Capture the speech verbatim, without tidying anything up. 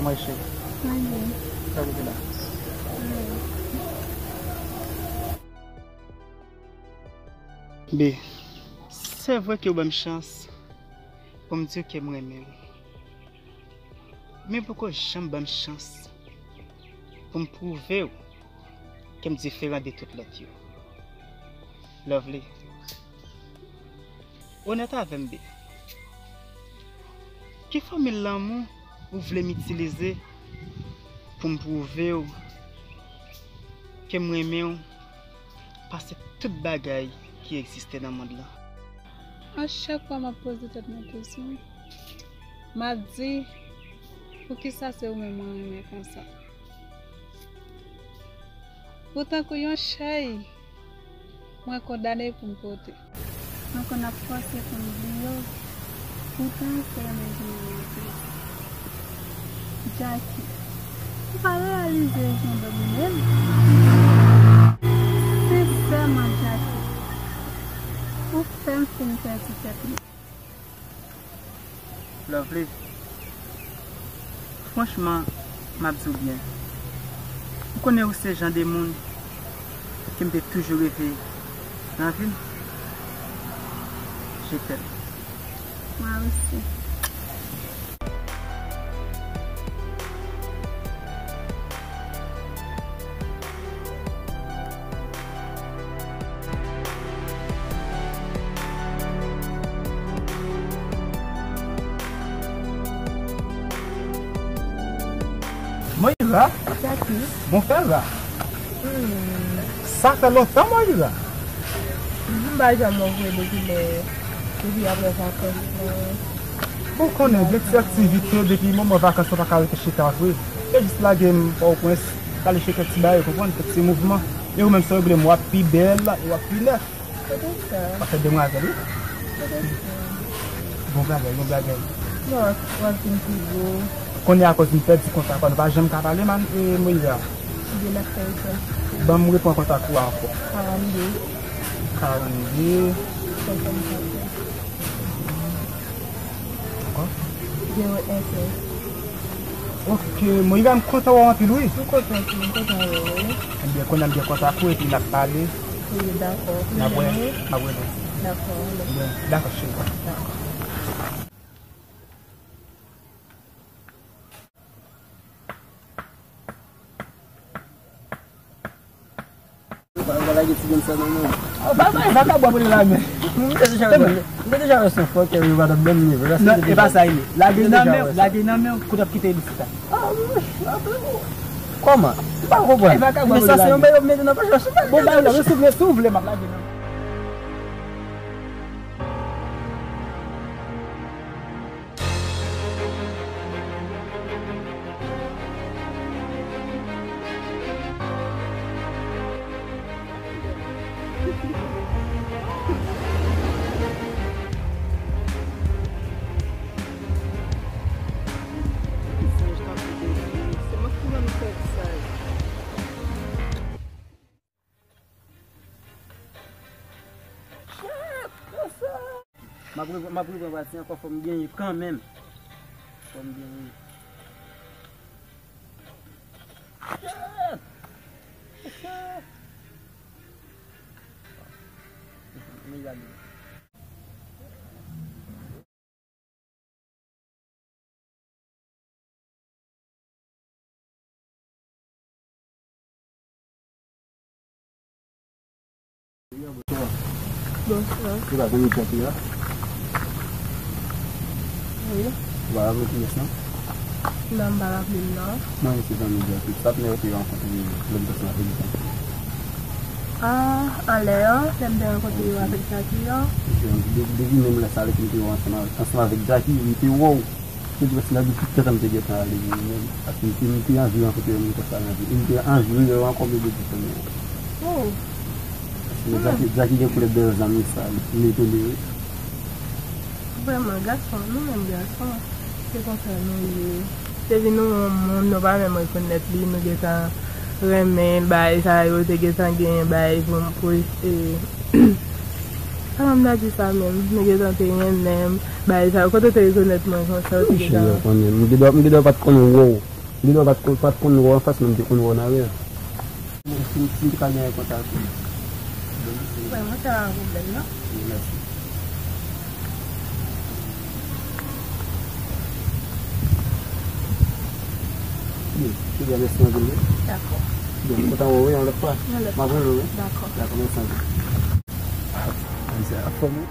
Kòman w ye, cheri? Mwen byen. Sa w la? Mwen. Be, se vre ke w ban m chans pou m di w ke m renmen w. Men poko janm ban m chans pou m pwouve w ke m diferan de tout lòt yo. Lovely, onèt avè m, be. Ki fòmil lanmou ou vle m itilize pou m pwouve w ke m renmen w pase tout bagay ki egziste nan mond lan? A chak fwa m ap poze tèt mwen kesyon, m ap di, poukisa se ou menm mwen renmen konsa? Ou tankou yon chèy mwen kondane pou m pote. Mwen konn ap fòse pou m bliye w, poutan se ou menm ki mennen m plis. Jackie, ou pa reyalize jan w domine m? Sensèman, Jackie, ou fè m fin pèdi tèt mwen. Lovely, franchman, m ap di w byen. M konnen ou se jan de moun ke m te toujou reve nan vi m. Je t'aime. Mwen osi. Moira? Jackie. Mon frè la. Hmm. Sa fè lontan, Moira. M pa janm wè w vre depi lè, depi apre vakans lan. Ou konnen, gen ti aktivite, depi moman vakans lan pa ka rete chita vre. Se jis lage m Pòtoprens, ale chèche kèk ti bagay, konprann, kèk ti mouvman. E ou menm, se regle m, w ap pi bèl, e w ap pi nèf. Kote sa? W ap fè demwazèl, wi. Kote sa? Bon bagay, bon bagay. Non, w ap vin pi gwo. Kounye a, akoz m pèdi kontak ou, nou pa janm ka pale, man, e Moira. Ebyen, n ap fè sa. Ban m repran kontak ou a ankò. Karannde. Karannde. Senkannkatòz. Ankò? Zewo en sèz. Ok, Moira, m kontan wè w anpil, wi. M kontan tou, m kontan wè w, wi. Ebyen, kounye a m gen kontak ou, epi n ap pale. Wi, dakò. N ap wè, n ap wè nou. Dakò, alò. Ebyen, dakò, cheri. Dakò. Pa, pa lage ti grenn sa nan men w. Ah, pa, pa, e vakabon ap rele la men. M te deja wè, m te deja wè se yon fòkè wi, yo pa t ap ban m nivo. Non, e pa sa li ye. Lage nan men w, lage nan men w, kote w ap kite li chita. Ah, wi, wi, wi. Kòman? M pa konprann. E vakabon ap rele la men. Men sa se yon bagay yo mete nan pòch la, se pa. Bon, ba yo la, men si w vle, si w vle, m ap lage nan men w. M ap repran, m ap repran pati ankò, fò m genyen kanmenm. Fò m genyen. Men gade. Bonswa. Se pa zanmi Jackie la? Wi. Ou pa raple kiyès non? Non, m pa raple l non. Non, se zanmi Jackie. Patnè w te rankontre lòt bòs la, Felipe. Ah, anlè an, lè m te rankontre yo avèk Jackie an. De-, depi menm lè sa, lè ke m te wè w ansanm avèk, ansanm avèk Jackie, m te wè w. Se prèske la depi tout tan m te gentan ale menm, paske m te, m te anvi rankontre yon moun konsa nan vi m. M te anvi rewè w ankò, men depi tan nan. Oh. Paske Jackie, Jackie gen koulè bèl zanmi sa, m etone wi. Vrèman, gason, nou menm gason, se konsa nou ye. Depi nou wè yon moun, nou pa menm rekonèt li, nou gentan renmen l, bagay sa yo, te gentan gen bagay pou, pou, e, kòman m ta di sa menm, nou gentan te renmen m, bagay sa yo, kote w te rekonèt mwen konsa, ou te gentan. Cheri, ou konnen, m gen dwa, m gen dwa pa t konn wè w. Lino pa t konn, pa t konn wè w anfas, men m te konn wè w nan rèv. Si, si m te ka genyen kontak ou. Frè mwen, sa pa pwoblèm, non. Wi, mèsi. Byen, byen, mèsi anpil, wi. Dakò. Byen, kontan wè w, wi, yon lòt fwa. Yon lòt fwa. M ap rele w, wi. Dakò. Dakò, mèsi anpil. Ah, sa fò, wi.